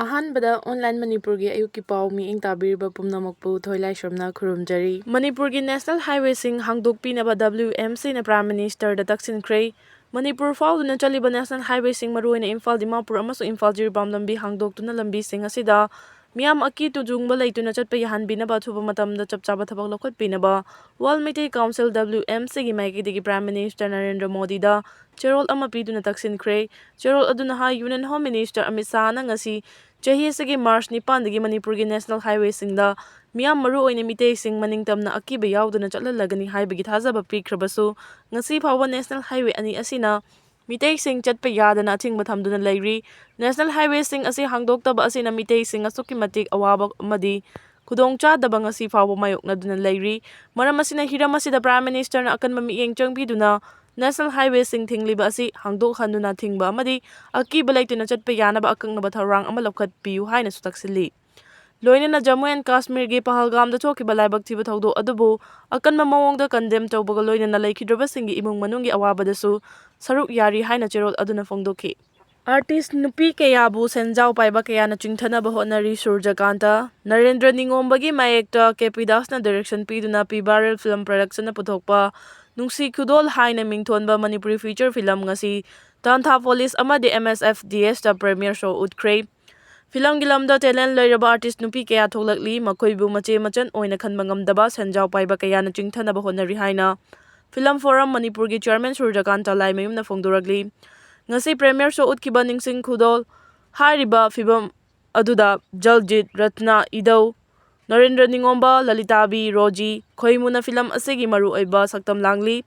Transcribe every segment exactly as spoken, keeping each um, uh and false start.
ꯑꯍꯥꯟꯕꯗ ꯑꯣꯟꯂꯥꯏꯟ ꯃꯅꯤꯄꯨꯔꯒꯤ ꯑꯌꯨꯛꯀꯤ ꯄꯥꯎ ꯃꯤꯠꯌꯦꯡ ꯇꯥꯕꯤꯔꯤꯕ ꯄꯨꯝꯅꯃꯛꯄꯨ ꯊꯣꯏꯂꯥꯏꯁ꯭ꯔꯝꯅ ꯈꯨꯔꯨꯝꯖꯔꯤ꯫ ꯃꯅꯤꯄꯨꯔꯒꯤ ꯅꯦꯁꯅꯦꯜ ꯍꯥꯏꯋꯦꯁꯤꯡ ꯍꯥꯡꯗꯣꯛꯄꯤꯅꯕ W M Cꯅ Prime Ministerꯗ ꯇꯛꯁꯤꯟꯈ꯭ꯔꯦ꯫ ꯃꯅꯤꯄꯨꯔ ꯐꯥꯎꯗꯨꯅ ꯆꯠꯂꯤꯕ ꯅꯦꯁꯅꯦꯜ ꯍꯥꯏꯋꯦꯁꯤꯡ, ꯃꯔꯨꯑꯣꯏꯅ ꯏꯝꯐꯥꯜ, ꯗꯤꯃꯥꯄꯨꯔ ꯑꯃꯁꯨꯡ ꯏꯝꯐꯥꯜ ꯖꯤꯔꯤꯕꯥꯝ ꯂꯝꯕꯤꯁꯤꯡ ꯑꯁꯤꯗ ꯃꯤꯌꯥꯝ ꯑꯀꯤ ꯇꯨꯖꯨꯡꯕ ꯂꯩꯇꯅ ꯆꯠꯄ ꯌꯥꯍꯟꯕꯤꯅꯕ ꯑꯊꯨꯕ ꯃꯇꯝꯗ ꯆꯞ ꯆꯥꯕ ꯊꯕꯛ ꯂꯧꯈꯠꯄꯤꯅꯕ World Meitei Council W M Cꯒꯤ ꯃꯥꯏꯀꯩꯗꯒꯤ Prime Minister ꯅꯔꯦꯟꯗ꯭ꯔ ꯃꯣꯗꯤꯗ ꯆꯦꯔꯣꯜ ꯑꯃ ꯄꯤꯗꯨꯅ ꯇꯛꯁꯤꯟꯈ꯭ꯔꯦ꯫ ꯆꯦꯔꯣꯜ ꯑꯗꯨꯅ ꯍꯥꯏ, Union Home Minister ꯑꯃꯤꯠ ꯁꯥꯍꯅ ꯉꯁꯤ ꯆꯍꯤ ꯑꯁꯤꯒꯤ ꯃꯥꯔꯆ ꯅꯤꯄꯥꯟꯗꯒꯤ ꯃꯅꯤꯄꯨꯔꯒꯤ ꯅꯦꯁꯅꯦꯜ ꯍꯥꯏꯋꯦꯁꯤꯡꯗ ꯃꯤꯌꯥꯝ, ꯃꯔꯨꯑꯣꯏꯅ ꯃꯤꯇꯩꯁꯤꯡ, ꯃꯅꯤꯡꯇꯝꯅ ꯑꯀꯤꯕ ꯌꯥꯎꯗꯅ ꯆꯠꯍꯜꯂꯒꯅꯤ ꯍꯥꯏꯕꯒꯤ ꯊꯥꯖꯕ ꯄꯤꯈ꯭ꯔꯕꯁꯨ, ꯉꯁꯤ ꯐꯥꯎꯕ ꯅꯦꯁꯅꯦꯜ ꯍꯥꯏꯋꯦ ꯑꯅꯤ ꯑꯁꯤꯅ ꯃꯤꯇꯩꯁꯤꯡ ꯆꯠꯄ ꯌꯥꯗꯅ ꯑꯊꯤꯡꯕ ꯊꯝꯗꯨꯅ ꯂꯩꯔꯤ꯫ ꯅꯦꯁꯅꯦꯜ ꯍꯥꯏꯋꯦꯁꯤꯡ ꯑꯁꯤ ꯍꯥꯡꯗꯣꯛꯇꯕ ꯑꯁꯤꯅ ꯃꯤꯇꯩꯁꯤꯡ ꯑꯁꯨꯛꯀꯤ ꯃꯇꯤꯛ ꯑꯋꯥꯕ ꯑꯃꯗꯤ ꯈꯨꯗꯣꯡꯆꯥꯗꯕ ꯉꯁꯤ ꯐꯥꯎꯕ ꯃꯥꯌꯣꯛꯅꯗꯨꯅ ꯂꯩꯔꯤ꯫ ꯃꯔꯝ ꯑꯁꯤꯅ ꯍꯤꯔꯝ ꯑꯁꯤꯗ Prime Ministerꯅ ꯑꯀꯟꯕ ꯃꯤꯠꯌꯦꯡ ꯆꯪꯕꯤꯗꯨꯅ ꯅꯦꯁꯅꯦꯜ ꯍꯥꯏꯋꯦꯁꯤꯡ ꯊꯤꯡꯂꯤꯕ ꯑꯁꯤ ꯍꯥꯡꯗꯣꯛꯍꯟꯗꯨꯅ ꯊꯤꯡꯕ ꯑꯃꯗꯤ ꯑꯀꯤꯕ ꯂꯩꯇꯅ ꯆꯠꯄ ꯌꯥꯅꯕ ꯑꯀꯛꯅꯕ ꯊꯧꯔꯥꯡ ꯑꯃ ꯂꯧꯈꯠꯄꯤꯌꯨ ꯍꯥꯏꯅꯁꯨ ꯇꯛꯁꯤꯜꯂꯤ꯫ ꯂꯣꯏꯅꯅ ꯖꯝꯃꯨ ꯑꯦꯟ ꯀꯥꯁꯃꯤꯔꯒꯤ ꯄꯍꯜꯒꯥꯝꯗ ꯊꯣꯛꯈꯤꯕ ꯂꯥꯏꯕꯛ ꯊꯤꯕ ꯊꯧꯗꯣꯛ ꯑꯗꯨꯕꯨ ꯑꯀꯟꯕ ꯃꯑꯣꯡꯗ ꯀꯟꯗꯦꯝ ꯇꯧꯕꯒ ꯂꯣꯏꯅꯅ ꯂꯩꯈꯤꯗ꯭ꯔꯕꯁꯤꯡꯒꯤ ꯏꯃꯨꯡ ꯃꯅꯨꯡꯒꯤ ꯑꯋꯥꯕꯗꯁꯨ ꯁꯔꯨꯛ ꯌꯥꯔꯤ ꯍꯥꯏꯅ ꯆꯦꯔꯣꯜ ꯑꯗꯨꯅ ꯐꯣꯡꯗꯣꯛꯈꯤ꯫ ꯑꯥꯔꯇꯤꯁ ꯅꯨꯄꯤ ꯀꯌꯥꯕꯨ ꯁꯦꯟꯖꯥꯎ ꯄꯥꯏꯕ ꯀꯌꯥꯅ ꯆꯤꯡꯊꯅꯕ ꯍꯣꯠꯅꯔꯤ ꯁꯨꯔꯖꯀꯥꯟꯇ꯫ ꯅꯔꯦꯟꯗ꯭ꯔ ꯅꯤꯉꯣꯝꯕꯒꯤ ꯃꯥꯌꯦꯛꯇ ꯀꯦ ꯄꯤ ꯗꯥꯁꯅ ꯗꯥꯏꯔꯦꯛꯁꯟ ꯄꯤꯗꯨꯅ ꯄꯤ ꯕꯥꯔꯦꯜ ꯐꯤꯂꯝ ꯄ꯭ꯔꯗꯛꯁꯟꯅ ꯄꯨꯊꯣꯛꯄ ꯅꯨꯡꯁꯤ ꯈꯨꯗꯣꯜ ꯍꯥꯏꯅ ꯃꯤꯡꯊꯣꯟꯕ ꯃꯅꯤꯄꯨꯔꯤ ꯐꯤꯆꯔ ꯐꯤꯂꯝ ꯉꯁꯤ ꯇꯥꯟꯊꯥ ꯄꯣꯂꯤꯁ ꯑꯃꯗꯤ M S F D Sꯇ ꯄ꯭ꯔꯤꯃꯤꯌꯔ ꯁꯣ ꯎꯠꯈ꯭ꯔꯦ꯫ ꯐꯤꯂꯝꯒꯤ ꯂꯝꯗ ꯇꯦꯂꯦꯟ ꯂꯩꯔꯕ ꯑꯥꯔꯇꯤꯁ ꯅꯨꯄꯤ ꯀꯌꯥ ꯊꯣꯛꯂꯛꯂꯤ, ꯃꯈꯣꯏꯕꯨ ꯃꯆꯦ ꯃꯆꯟ ꯑꯣꯏꯅ ꯈꯟꯕ ꯉꯝꯗꯕ ꯁꯦꯟꯖꯥꯎ ꯄꯥꯏꯕ ꯀꯌꯥꯅ ꯆꯤꯡꯊꯅꯕ ꯍꯣꯠꯅꯔꯤ ꯍꯥꯏꯅ ꯐꯤꯂꯝ ꯐꯣꯔꯝ ꯃꯅꯤꯄꯨꯔꯒꯤ ꯆꯤꯌꯔꯃꯦꯟ ꯁꯨꯔꯖꯀꯥꯟꯇ ꯂꯥꯏꯃꯌꯨꯝꯅ ꯐꯣꯡꯗꯣꯔꯛꯂꯤ꯫ ꯉꯁꯤ ꯄ꯭ꯔꯤꯃꯤꯌꯔ ꯁꯣ ꯎꯠꯈꯤꯕ ꯅꯤꯡꯁꯤꯡ ꯈꯨꯗꯣꯜ ꯍꯥꯏꯔꯤꯕ ꯐꯤꯂꯝ ꯑꯗꯨꯗ ꯖꯜꯖꯤꯠ, ꯔꯠꯅꯥ, ꯏꯙꯧ, ꯅꯔꯦꯟꯗ꯭ꯔ ꯅꯤꯉꯣꯝꯕ, ꯂꯂꯤꯇꯥꯕꯤ, ꯔꯣꯖꯤ ꯈꯣꯏꯃꯨꯅ ꯐꯤꯂꯝ ꯑꯁꯤꯒꯤ ꯃꯔꯨꯑꯣꯏꯕ ꯁꯛꯇꯝ ꯂꯥꯡꯂꯤ꯫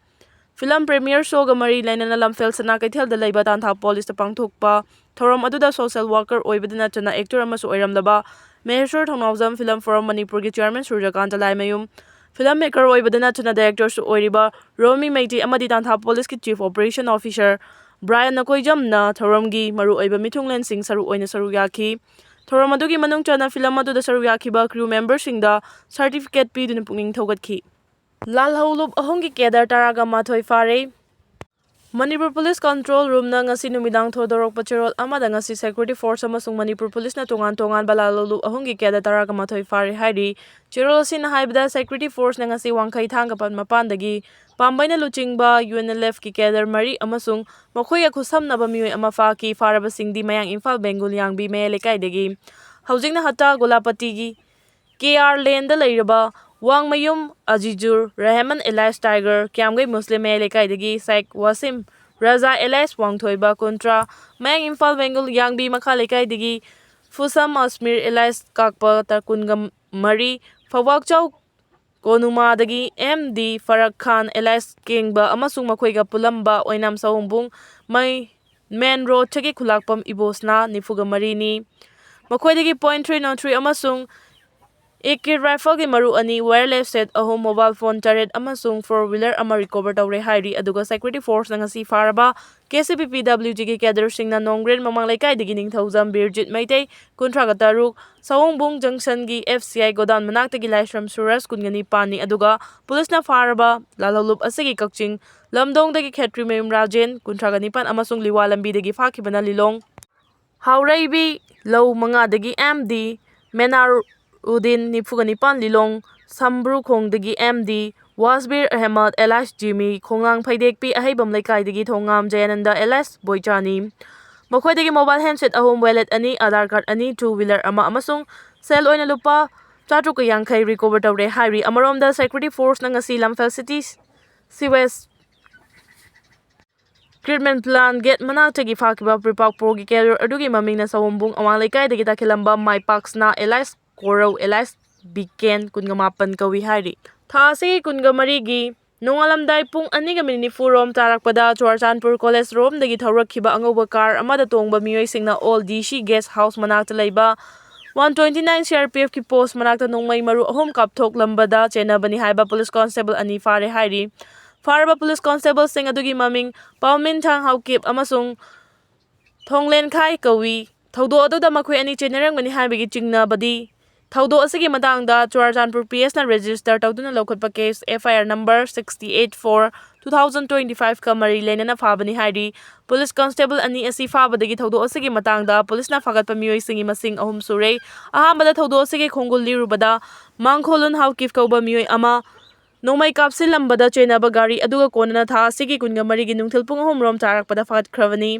ꯐꯤꯂꯝ ꯄ꯭ꯔꯤꯃꯤꯌꯔ ꯁꯣꯒ ꯃꯔꯤ ꯂꯩꯅꯅ ꯂꯝꯐꯦꯜ ꯁꯅꯥ ꯀꯩꯊꯦꯜꯗ ꯂꯩꯕ ꯇꯥꯟꯊꯥ ꯄꯣꯂꯤꯁꯇ ꯄꯥꯡꯊꯣꯛꯄ ꯊꯧꯔꯝ ꯑꯗꯨꯗ ꯁꯣꯁꯦꯜ ꯋꯥꯔꯀꯔ ꯑꯣꯏꯕꯗ ꯅꯠꯇꯅ ꯑꯦꯛꯇꯔ ꯑꯃꯁꯨ ꯑꯣꯏꯔꯝꯂꯕ ꯃꯍꯦꯁ꯭ꯋꯔ ꯊꯧꯅꯥꯎꯖꯝ, ꯐꯤꯂꯝ ꯐꯣꯔꯝ ꯃꯅꯤꯄꯨꯔꯒꯤ ꯆꯤꯌꯔꯃꯦꯟ ꯁꯨꯔꯖꯀꯥꯟꯇ ꯂꯥꯏꯃꯌꯨꯝ, ꯐꯤꯂꯝ ꯃꯦꯀꯔ ꯑꯣꯏꯕꯗ ꯅꯠꯇꯅ ꯗꯥꯏꯔꯦꯛꯇꯔꯁꯨ ꯑꯣꯏꯔꯤꯕ ꯔꯣꯃꯤ ꯃꯩꯇꯩ ꯑꯃꯗꯤ ꯇꯥꯟꯊꯥ ꯄꯣꯂꯤꯁꯀꯤ ꯆꯤꯐ ꯑꯣꯄꯔꯦꯁꯟ ꯑꯣꯐꯤꯁꯔ ꯕ꯭ꯔꯥꯌꯟ ꯅꯀꯣꯏꯖꯝꯅ ꯊꯧꯔꯝꯒꯤ ꯃꯔꯨꯑꯣꯏꯕ ꯃꯤꯊꯨꯡꯂꯦꯟꯁꯤꯡ ꯁꯔꯨꯛ ꯑꯣꯏꯅ ꯁꯔꯨꯛ ꯌꯥꯈꯤ꯫ ꯊꯧꯔꯝ ꯑꯗꯨꯒꯤ ꯃꯅꯨꯡ ꯆꯟꯅ ꯐꯤꯂꯝ ꯑꯗꯨꯗ ꯁꯔꯨꯛ ꯌꯥꯈꯤꯕ ꯀ꯭ꯔꯨ ꯃꯦꯝꯕꯔꯁꯤꯡꯗ ꯁꯥꯔꯇꯤꯐꯤꯀꯦꯠ ꯄꯤꯗꯨꯅ ꯄꯨꯛꯅꯤꯡ ꯊꯧꯒꯠꯈꯤ꯫ ꯂꯥꯜꯍꯧꯂꯨꯞ ꯑꯍꯨꯝꯒꯤ ꯀꯦꯗꯔ ꯇꯔꯥꯒ ꯃꯥꯊꯣꯏ ꯐꯥꯔꯦ꯫ ꯃꯅꯤꯄꯨꯔ ꯄꯨꯂꯤꯁ ꯀꯟꯇ꯭ꯔꯣꯜ ꯔꯨꯝꯅ ꯉꯁꯤ ꯅꯨꯃꯤꯗꯥꯡ ꯊꯣꯏꯗꯣꯔꯛꯄ ꯆꯦꯔꯣꯜ ꯑꯃꯗ ꯉꯁꯤ ꯁꯦꯀ꯭ꯌꯨꯔꯤꯇꯤ ꯐꯣꯔꯁ ꯑꯃꯁꯨꯡ ꯃꯅꯤꯄꯨꯔ ꯄꯨꯂꯤꯁꯅ ꯇꯣꯉꯥꯟ ꯇꯣꯉꯥꯟꯕ ꯂꯥꯜꯍꯧꯂꯨꯞ ꯑꯍꯨꯝꯒꯤ ꯀꯦꯗꯔ ꯇꯔꯥꯒ ꯃꯥꯊꯣꯏ ꯐꯥꯔꯦ ꯍꯥꯏꯔꯤ꯫ ꯆꯦꯔꯣꯜ ꯑꯁꯤꯅ ꯍꯥꯏꯕꯗ ꯁꯦꯀ꯭ꯌꯨꯔꯤꯇꯤ ꯐꯣꯔꯁꯅ ꯉꯁꯤ ꯋꯥꯡꯈꯩ ꯊꯥꯡꯒ ꯄꯟ ꯃꯄꯥꯟꯗꯒꯤ ꯄꯥꯝꯕꯩꯅ ꯂꯨꯆꯤꯡꯕ ꯌꯨ ꯑꯦꯟ ꯑꯦꯜ ꯑꯦꯐꯀꯤ ꯀꯦꯗꯔ ꯃꯔꯤ ꯑꯃꯁꯨꯡ ꯃꯈꯣꯏꯒ ꯈꯨꯠꯁꯝꯅꯕ ꯃꯤꯑꯣꯏ ꯑꯃ ꯐꯥꯈꯤ꯫ ꯐꯥꯔꯕꯁꯤꯡꯗꯤ ꯃꯌꯥꯡ ꯏꯝꯐꯥꯜ ꯕꯦꯡꯒꯨꯜ ꯌꯥꯡꯕꯤ ꯃꯌꯥꯏ ꯂꯩꯀꯥꯏꯗꯒꯤ꯫ ꯍꯧꯖꯤꯛꯅ ꯍꯠꯇꯥ ꯒꯣꯂꯥꯄꯇꯤꯒꯤ ꯀꯦ ꯑꯥꯔ ꯂꯦꯟꯗ ꯂꯩꯔꯕ ꯋꯥꯡꯃꯌꯨꯝ ꯑꯖꯤꯖꯨꯔ ꯔꯍꯃꯟ ꯑꯦꯂꯥꯏꯁ ꯇꯥꯏꯒꯔ, ꯀ꯭ꯌꯥꯝꯒꯩ ꯃꯨꯁꯂꯤꯝ ꯃꯌꯥꯏ ꯂꯩꯀꯥꯏꯗꯒꯤ ꯁꯥꯏꯛ ꯋꯥꯁꯤꯝ ꯔꯖꯥ ꯑꯦꯂꯥꯏꯁ ꯋꯥꯡꯊꯣꯏꯕ, ꯀꯨꯟꯊ꯭ꯔꯥ, ꯃꯌꯥꯡ ꯏꯝꯐꯥꯜ ꯕꯦꯡꯒꯨꯜ ꯌꯥꯡꯕꯤ ꯃꯈꯥ ꯂꯩꯀꯥꯏꯗꯒꯤ ꯐꯨꯁꯝ ꯑꯁꯃꯤꯔ ꯑꯦꯂꯥꯏꯁ ꯀꯥꯛꯄ, ꯇ-, ꯀꯨꯟꯒ ꯃꯔꯤ, ꯐꯧꯕꯥꯛꯆꯥꯎ ꯀꯣꯅꯨꯃꯥꯗꯒꯤ ꯑꯦꯝ ꯗꯤ ꯐꯔꯛ ꯈꯥꯟ ꯑꯦꯂꯥꯏꯁ ꯀꯦꯡꯕ ꯑꯃꯁꯨꯡ ꯃꯈꯣꯏꯒ ꯄꯨꯜꯂꯝꯕ ꯑꯣꯏꯅꯥꯝ ꯁꯑꯣꯝꯕꯨꯡ ꯃꯩ ꯃꯦꯟ ꯔꯣꯗꯇꯒꯤ ꯈꯨꯂꯥꯛꯄꯝ ꯏꯕꯣꯁꯅꯥ, ꯅꯤꯐꯨꯒ ꯃꯔꯤꯅꯤ꯫ ꯃꯈꯣꯏꯗꯒꯤ ꯄꯣꯏꯟ ꯊ꯭ꯔꯤ ꯅꯣꯠ ꯊ꯭ꯔꯤ ꯑꯃꯁꯨꯡ ꯑꯦ ꯀꯦ ꯔꯥꯏꯐꯜꯒꯤ ꯃꯔꯨ ꯑꯅꯤ, ꯋꯥꯌꯔꯂꯦꯁ ꯁꯦꯠ ꯑꯍꯨꯝ, ꯃꯣꯕꯥꯏꯜ ꯐꯣꯟ ꯇꯔꯦꯠ ꯑꯃꯁꯨꯡ ꯐꯣꯔ ꯋꯤꯂꯔ ꯑꯃ ꯔꯤꯀꯣꯚꯔ ꯇꯧꯔꯦ ꯍꯥꯏꯔꯤ꯫ ꯑꯗꯨꯒ ꯁꯦꯀ꯭ꯌꯨꯔꯤꯇꯤ ꯐꯣꯔꯁꯅ ꯉꯁꯤ ꯐꯥꯔꯕ ꯀꯦ ꯁꯤ ꯄꯤ ꯄꯤ ꯗꯕ꯭ꯂꯤꯎ ꯖꯤꯒꯤ ꯀꯦꯗꯔꯁꯤꯡꯅ ꯅꯣꯡꯒ꯭ꯔꯦꯟ ꯃꯃꯥꯡ ꯂꯩꯀꯥꯏꯗꯒꯤ ꯅꯤꯡꯊꯧꯖꯝ ꯕꯤꯔꯖꯤꯠ ꯃꯩꯇꯩ, ꯀꯨꯟꯊ꯭ꯔꯥꯒ ꯇꯔꯨꯛ, ꯁꯑꯣꯡꯕꯨꯡ ꯖꯪꯁꯟꯒꯤ ꯑꯦꯐ ꯁꯤ ꯑꯥꯏ ꯒꯣꯗꯥꯎꯟ ꯃꯅꯥꯛꯇꯒꯤ ꯂꯥꯏꯁ꯭ꯔꯝ ꯁꯨꯔꯖ, ꯀꯨꯟꯒ ꯅꯤꯄꯥꯟꯅꯤ꯫ ꯑꯗꯨꯒ ꯄꯨꯂꯤꯁꯅ ꯐꯥꯔꯕ ꯂꯥꯜꯍꯧꯂꯨꯞ ꯑꯁꯤꯒꯤ ꯀꯛꯆꯤꯡ ꯂꯝꯗꯣꯡꯗꯒꯤ ꯈꯦꯇ꯭ꯔꯤꯃꯌꯨꯝ ꯔꯥꯖꯦꯟ, ꯀꯨꯟꯊ꯭ꯔꯥꯒ ꯅꯤꯄꯥꯟ, ꯑꯃꯁꯨꯡ ꯂꯤꯋꯥ ꯂꯝꯕꯤꯗꯒꯤ ꯐꯥꯈꯤꯕꯅ ꯂꯤꯂꯣꯡ ꯍꯥꯎꯔꯩꯕꯤ ꯂꯧ ꯃꯉꯥꯗꯒꯤ ꯑꯦꯝ ꯗꯤ ꯃꯦꯅꯥꯔ ꯎꯗꯤꯟ, ꯅꯤꯐꯨꯒ ꯅꯤꯄꯥꯟ, ꯂꯤꯂꯣꯡ ꯁꯝꯕ꯭ꯔꯨꯈꯣꯡꯗꯒꯤ ꯑꯦꯝ ꯗꯤ ꯋꯥꯁꯕꯤꯔ ꯑꯍꯃꯗ ꯑꯦꯂꯥꯏꯁ ꯖꯤꯃꯤ, ꯈꯣꯡꯅꯥꯡ ꯐꯩꯗꯦꯛꯄꯤ ꯑꯍꯩꯕꯝ ꯂꯩꯀꯥꯏꯗꯒꯤ ꯊꯣꯡꯉꯥꯝ ꯖꯌꯥꯅꯟꯗ ꯑꯦꯂꯥꯏꯁ ꯕꯣꯏꯆꯥꯅꯤ꯫ ꯃꯈꯣꯏꯗꯒꯤ ꯃꯣꯕꯥꯏꯜ ꯍꯦꯟꯁꯦꯠ ꯑꯍꯨꯝ, ꯋꯦꯂꯦꯠ ꯑꯅꯤ, ꯑꯥꯙꯥꯔ ꯀꯥꯔꯗ ꯑꯅꯤ, ꯇꯨ ꯋꯤꯂꯔ ꯑꯃ ꯑꯃꯁꯨꯡ ꯁꯦꯜ ꯑꯣꯏꯅ ꯂꯨꯄꯥ ꯆꯥꯇ꯭ꯔꯨꯛꯀ ꯌꯥꯡꯈꯩ ꯔꯤꯀꯣꯚꯔ ꯇꯧꯔꯦ ꯍꯥꯏꯔꯤ꯫ ꯑꯃꯔꯣꯝꯗ ꯁꯦꯀ꯭ꯌꯨꯔꯤꯇꯤ ꯐꯣꯔꯁꯅ ꯉꯁꯤ Lamphel city sewage treatment plant gate ꯃꯅꯥꯛꯇꯒꯤ ꯐꯥꯈꯤꯕ ꯄ꯭ꯔꯤꯄꯥꯛꯄꯨꯔꯒꯤ ꯀꯦꯗꯔ ꯑꯗꯨꯒꯤ ꯃꯃꯤꯡꯅ ꯁꯑꯣꯝꯕꯨꯡ ꯑꯋꯥꯡ ꯂꯩꯀꯥꯏꯗꯒꯤ ꯇꯥꯈꯤꯂꯝꯕ ꯃꯥꯏꯄꯥꯛꯁꯅꯥ ꯑꯦꯂꯥꯏꯁ ꯀꯣꯔꯧ ꯑꯦꯂꯥꯏꯁ ꯕꯤꯀꯦꯟ, ꯀꯨꯟꯒ ꯃꯥꯄꯟ ꯀꯧꯏ ꯍꯥꯏꯔꯤ꯫ ꯊꯥ ꯑꯁꯤꯒꯤ ꯀꯨꯟꯒ ꯃꯔꯤꯒꯤ ꯅꯣꯡꯉꯥꯜꯂꯝꯗꯥꯏ ꯄꯨꯡ ꯑꯅꯤꯒ ꯃꯤꯅꯤꯠ ꯅꯤꯐꯨꯔꯣꯝ ꯇꯥꯔꯛꯄꯗ ꯆꯨꯔꯥꯆꯥꯟꯄꯨꯔ ꯀꯣꯂꯦꯖ ꯔꯣꯝꯗꯒꯤ ꯊꯧꯔꯛꯈꯤꯕ ꯑꯉꯧꯕ ꯀꯥꯔ ꯑꯃꯗ ꯇꯣꯡꯕ ꯃꯤꯑꯣꯏꯁꯤꯡꯅ ꯑꯣꯜ ꯗꯤ ꯁꯤ ꯒꯦꯁ ꯍꯥꯎꯁ ꯃꯅꯥꯛꯇ ꯂꯩꯕ one twenty nine C R P ꯑꯦꯐꯀꯤ ꯄꯣꯁ ꯃꯅꯥꯛꯇ ꯅꯣꯡꯃꯩ ꯃꯔꯨ ꯑꯍꯨꯝ ꯀꯥꯞꯊꯣꯛꯂꯝꯕꯗ ꯆꯦꯟꯅꯕꯅꯤ ꯍꯥꯏꯕ ꯄꯨꯂꯤꯁ ꯀꯣꯟꯁꯇꯦꯕꯜ ꯑꯅꯤ ꯐꯥꯔꯦ ꯍꯥꯏꯔꯤ꯫ ꯐꯥꯔꯕ ꯄꯨꯂꯤꯁ ꯀꯣꯟꯁꯇꯦꯕꯜꯁꯤꯡ ꯑꯗꯨꯒꯤ ꯃꯃꯤꯡ ꯄꯥꯎꯃꯤꯟꯊꯥꯡ ꯍꯥꯎꯀꯤꯞ ꯑꯃꯁꯨꯡ ꯊꯣꯡꯂꯦꯟꯈꯥꯏ ꯀꯧꯏ꯫ ꯊꯧꯗꯣꯛ ꯑꯗꯨꯗ ꯃꯈꯣꯏ ꯑꯅꯤ ꯆꯦꯟꯅꯔꯝꯒꯅꯤ ꯍꯥꯏꯕꯒꯤ ꯆꯤꯡꯅꯕꯗꯤ ꯊꯧꯗꯣꯛ ꯑꯁꯤꯒꯤ ꯃꯇꯥꯡꯗ ꯆꯨꯔꯥꯆꯥꯟꯄꯨꯔ ꯄꯤ ꯑꯦꯁꯅ ꯔꯦꯖꯤꯁꯇꯔ ꯇꯧꯗꯨꯅ ꯂꯧꯈꯠꯄ case F I R number sixty eight four two thousand twenty-five ꯀ ꯃꯔꯤ ꯂꯩꯅꯅ ꯐꯥꯕꯅꯤ ꯍꯥꯏꯔꯤ꯫ ꯄꯨꯂꯤꯁ ꯀꯟꯁꯇꯦꯕꯜ ꯑꯅꯤ ꯑꯁꯤ ꯐꯥꯕꯗꯒꯤ ꯊꯧꯗꯣꯛ ꯑꯁꯤꯒꯤ ꯃꯇꯥꯡꯗ ꯄꯨꯂꯤꯁꯅ ꯐꯥꯒꯠꯄ ꯃꯤꯑꯣꯏꯁꯤꯡꯒꯤ ꯃꯁꯤꯡ ꯑꯍꯨꯝ ꯁꯨꯔꯦ꯫ ꯑꯍꯥꯟꯕꯗ ꯊꯧꯗꯣꯛ ꯑꯁꯤꯒꯤ ꯈꯣꯡꯒꯨꯜ ꯂꯤꯔꯨꯕꯗ ꯃꯥꯡꯈꯣꯂꯨꯟ ꯍꯥꯎꯀꯤꯞ ꯀꯧꯕ ꯃꯤꯑꯣꯏ ꯑꯃ ꯅꯣꯡꯃꯩ ꯀꯥꯞꯁꯤꯜꯂꯝꯕꯗ ꯆꯦꯟꯅꯕ ꯒꯥꯔꯤ ꯑꯗꯨꯒ ꯀꯣꯟꯅꯅ ꯊꯥ ꯑꯁꯤꯒꯤ ꯀꯨꯟꯒ ꯃꯔꯤꯒꯤ ꯅꯨꯡꯊꯤꯜ ꯄꯨꯡ ꯑꯍꯨꯝ ꯔꯣꯝ ꯆꯥꯔꯛꯄꯗ ꯐꯥꯒꯠꯈ꯭ꯔꯕꯅꯤ꯫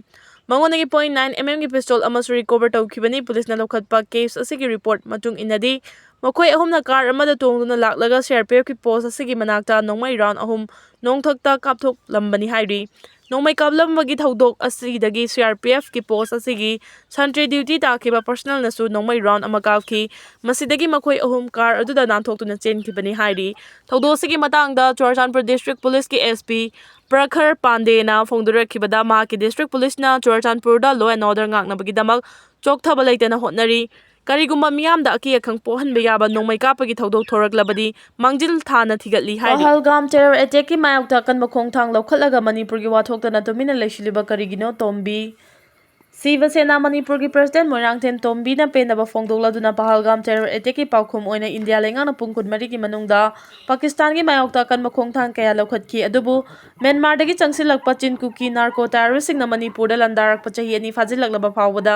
ꯃꯉꯣꯟꯗꯒꯤ point nine M M ꯒꯤ ꯄꯤꯁꯇꯣꯜ ꯑꯃꯁꯨ ꯔꯤꯀꯣꯚꯔ ꯇꯧꯈꯤꯕꯅꯤ꯫ ꯄꯨꯂꯤꯁꯅ ꯂꯧꯈꯠꯄ ꯀꯦꯁ ꯑꯁꯤꯒꯤ ꯔꯤꯄꯣꯔꯠ ꯃꯇꯨꯡ ꯏꯟꯅꯗꯤ, ꯃꯈꯣꯏ ꯑꯍꯨꯝꯅ ꯀꯥꯔ ꯑꯃꯗ ꯇꯣꯡꯗꯨꯅ ꯂꯥꯛꯂꯒ C R P F ꯀꯤ ꯄꯣꯁ ꯑꯁꯤꯒꯤ ꯃꯅꯥꯛꯇ ꯅꯣꯡꯃꯩ ꯔꯥꯎꯟ ꯑꯍꯨꯝ ꯅꯣꯡꯊꯛꯇ ꯀꯥꯞꯊꯣꯛꯂꯝꯕꯅꯤ ꯍꯥꯏꯔꯤ꯫ ꯅꯣꯡꯃꯩ ꯀꯥꯞꯂꯝꯕꯒꯤ ꯊꯧꯗꯣꯛ ꯑꯁꯤꯗꯒꯤ C R P F ꯀꯤ ꯄꯣꯁ ꯑꯁꯤꯒꯤ ꯁꯟꯇ꯭ꯔꯤ ꯗ꯭ꯌꯨꯇꯤ ꯇꯥꯈꯤꯕ ꯄꯔꯁꯅꯦꯜꯅꯁꯨ ꯅꯣꯡꯃꯩ ꯔꯥꯎꯟ ꯑꯃ ꯀꯥꯞꯈꯤ꯫ ꯃꯁꯤꯗꯒꯤ ꯃꯈꯣꯏ ꯑꯍꯨꯝ ꯀꯥꯔ ꯑꯗꯨꯗ ꯅꯥꯟꯊꯣꯛꯇꯨꯅ ꯆꯦꯟꯈꯤꯕꯅꯤ ꯍꯥꯏꯔꯤ꯫ ꯊꯧꯗꯣꯛ ꯑꯁꯤꯒꯤ ꯃꯇꯥꯡꯗ ꯆꯨꯔꯆꯥꯟꯄꯨꯔ ꯗꯤꯁꯇ꯭ꯔꯤꯛ ꯄꯨꯂꯤꯁꯀꯤ S P ꯄ꯭ꯔꯈꯔ ꯄꯥꯟꯗꯦꯅ ꯐꯣꯡꯗꯣꯔꯛꯈꯤꯕꯗ, ꯃꯍꯥꯛꯀꯤ ꯗꯤꯁꯇ꯭ꯔꯤꯛ ꯄꯨꯂꯤꯁꯅ ꯆꯨꯔꯆꯥꯟꯄꯨꯔꯗ law and order ꯉꯥꯛꯅꯕꯒꯤꯗꯃꯛ ꯆꯣꯛꯊꯕ ꯂꯩꯇꯅ ꯍꯣꯠꯅꯔꯤ꯫ ꯀꯔꯤꯒꯨꯝꯕ ꯃꯤꯌꯥꯝꯗ ꯑꯀꯤ ꯑꯈꯪ ꯄꯣꯛꯍꯟꯕ ꯌꯥꯕ ꯅꯣꯡꯃꯩ ꯀꯥꯞꯄꯒꯤ ꯊꯧꯗꯣꯛ ꯊꯣꯔꯛꯂꯕꯗꯤ ꯃꯥꯡꯖꯤꯜ ꯊꯥꯅ ꯊꯤꯒꯠꯂꯤ ꯍꯥꯏꯔꯤ꯫ ꯄꯍꯜꯒꯥꯝ ꯇꯦꯔꯣꯔ ꯑꯦꯇꯦꯛꯀꯤ ꯃꯥꯌꯣꯛꯇ ꯑꯀꯟꯕ ꯈꯣꯡꯊꯥꯡ ꯂꯧꯈꯠꯂꯒ ꯃꯅꯤꯄꯨꯔꯒꯤ ꯋꯥꯊꯣꯛꯇꯅ ꯇꯨꯃꯤꯟꯅ ꯂꯩꯁꯤꯜꯂꯤꯕ ꯀꯔꯤꯒꯤꯅꯣ? ꯇꯣꯝꯕꯤ꯫ ꯁꯤꯕ ꯁꯦꯅꯥ ꯃꯅꯤꯄꯨꯔꯒꯤ ꯄ꯭ꯔꯁꯤꯗꯦꯟ ꯃꯣꯏꯔꯥꯡꯊꯦꯝ ꯇꯣꯝꯕꯤꯅ ꯄꯦꯟꯗꯕ ꯐꯣꯡꯗꯣꯛꯂꯗꯨꯅ ꯄꯍꯜꯒꯥꯝ ꯇꯦꯔꯣꯔ ꯑꯦꯇꯦꯛꯀꯤ ꯄꯥꯎꯈꯨꯝ ꯑꯣꯏꯅ ꯏꯟꯗꯤꯌꯥ ꯂꯩꯉꯥꯛꯅ ꯄꯨꯡ ꯀꯨꯟꯃꯔꯤꯒꯤ ꯃꯅꯨꯡꯗ ꯄꯥꯀꯤꯁꯇꯥꯟꯒꯤ ꯃꯥꯌꯣꯛꯇ ꯑꯀꯟꯕ ꯈꯣꯡꯊꯥꯡ ꯀꯌꯥ ꯂꯧꯈꯠꯈꯤ꯫ ꯑꯗꯨꯕꯨ ꯃ꯭ꯌꯥꯟꯃꯥꯔꯗꯒꯤ ꯆꯪꯁꯤꯜꯂꯛꯄ ꯆꯤꯟ ꯀꯨꯀꯤ ꯅꯥꯔꯀꯣ ꯇꯦꯔꯣꯔꯤꯁꯁꯤꯡꯅ ꯃꯅꯤꯄꯨꯔꯗ ꯂꯥꯟꯗꯥꯔꯛꯄ ꯆꯍꯤ ꯑꯅꯤ ꯐꯥꯖꯤꯜꯂꯛꯂꯕ ꯐꯥꯎꯕꯗ